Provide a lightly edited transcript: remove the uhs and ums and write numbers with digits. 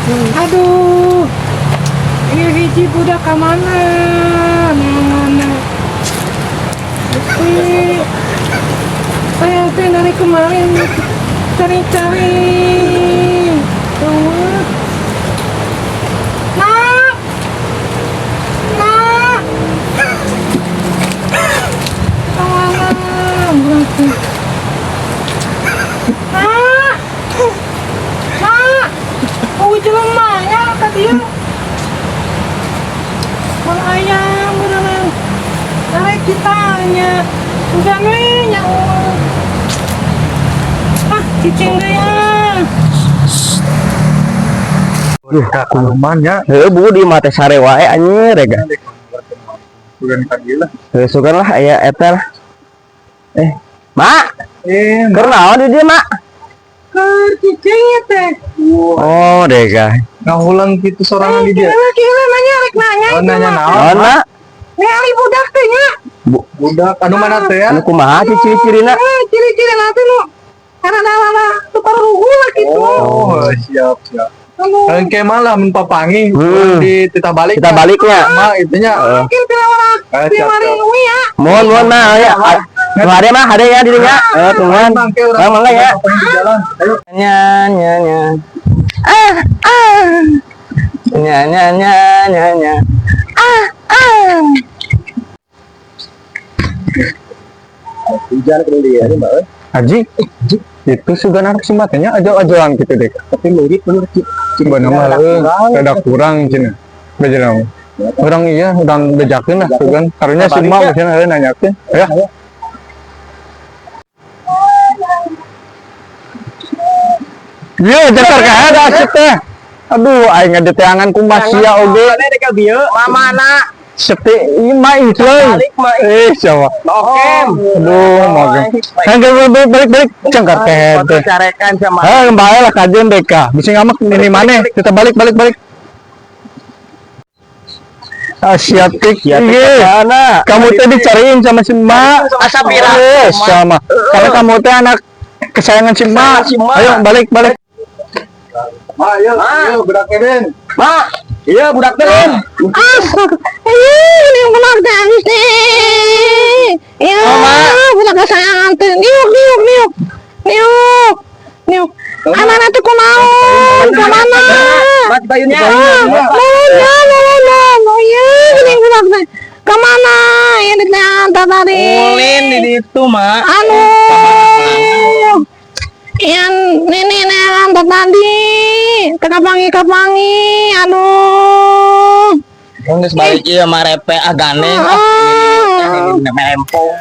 Aduh. Ieu hiji budak ka mana? Mana? Ih, saya teh dari kemarin cari-cari. Tuh. Nak. Nak. Kemana? Budak teh. Nak. Nak. Oh, jelema nya ka dieu. Mun ayam beneran. Arek kita nya. Enggak we nya. Ah, cicing deui ah. Duh, kakuman nya. Heuh, bu di mah teh sare wae anjir rega. Bukan ka dieu lah. Heuh, sugan lah aya eta lah. Eh, Mak, Eh, keur naon di dieu, Mak? Keur cicing ya teh. Oh, dega. Ngahulang gitu sorangan di dia. Kira kira nanya rek nanya Oh, itu nanya mah. naon? Naon, Mak? Ningali budak teh nya. Budak anu mana teh ya? Anu kumaha sih ciri-cirina? Eh, ciri-ciri nanti nu karena lala tukar rugu lah gitu. Oh, siap, siap. Anu, Kalian kayak malah mun papangi di tita balik. Kita baliknya. Mah itunya. Mungkin pilawara Eh, siap, pilawari siap. we ya. Mohon, mohon, Mak. Ya. Nu hade mah, hade ya dirinya. Eh, tungguan. Bang, kayak orang Bang, mangga ya. papangi di jalan. Ayo. Nya nya nya. Ah ah. Nya nya nya nya nya. Ah ah. Hujan ke dia ini, Mbak. Haji, itu sudah narik simatnya aja-ajalan gitu deh. Tapi mirip bener. Coba nama heuh, rada kurang cenah. Beja nama. Orang iya, urang bejakeun lah tuh kan. Karunya si mak misalnya heuh nanyakeun. Ya. Iya, jakar ka ada asup teh. Aduh, aing ngadeteangan ku sia oge. Mamana? Sepi ieu mah isleuy. Balik mah. Eh, siapa? Oke. Aduh, mau Hangga balik balik balik cengkar teh teh. Carekan sama. Eh, bae lah kajian deka. Bisa ngamak ini mana? Kita balik balik balik. Ah, siap tik. Ya, Iya. anak. Kamu teh dicariin sama si Mak. Asa pira. Eh, sama. Karena kamu teh anak kesayangan si Mak. Kesayangan si Mak. Ayo balik balik. Ma, ayo, ayo, budak Eben. Mak, iya budak teh. Ah, ih, ini budak teh habis nih. Iya, budak kesayangan teh. Niuk, niuk, niuk. Niuk. Niuk. Anak teh kunaon? Ka mana? Mak bayunya. Ah, nuhun ya, nuhun, nuhun. Oh iya, gini budak teh. Kemana? Yang diantar tadi. Ulin di situ, Mak. Anu. Yang nenek antar tadi. Kapangi kapangi. Aduh. Geus balik ieu mah repe ah gandeng. Ah. Ah, ini mempong.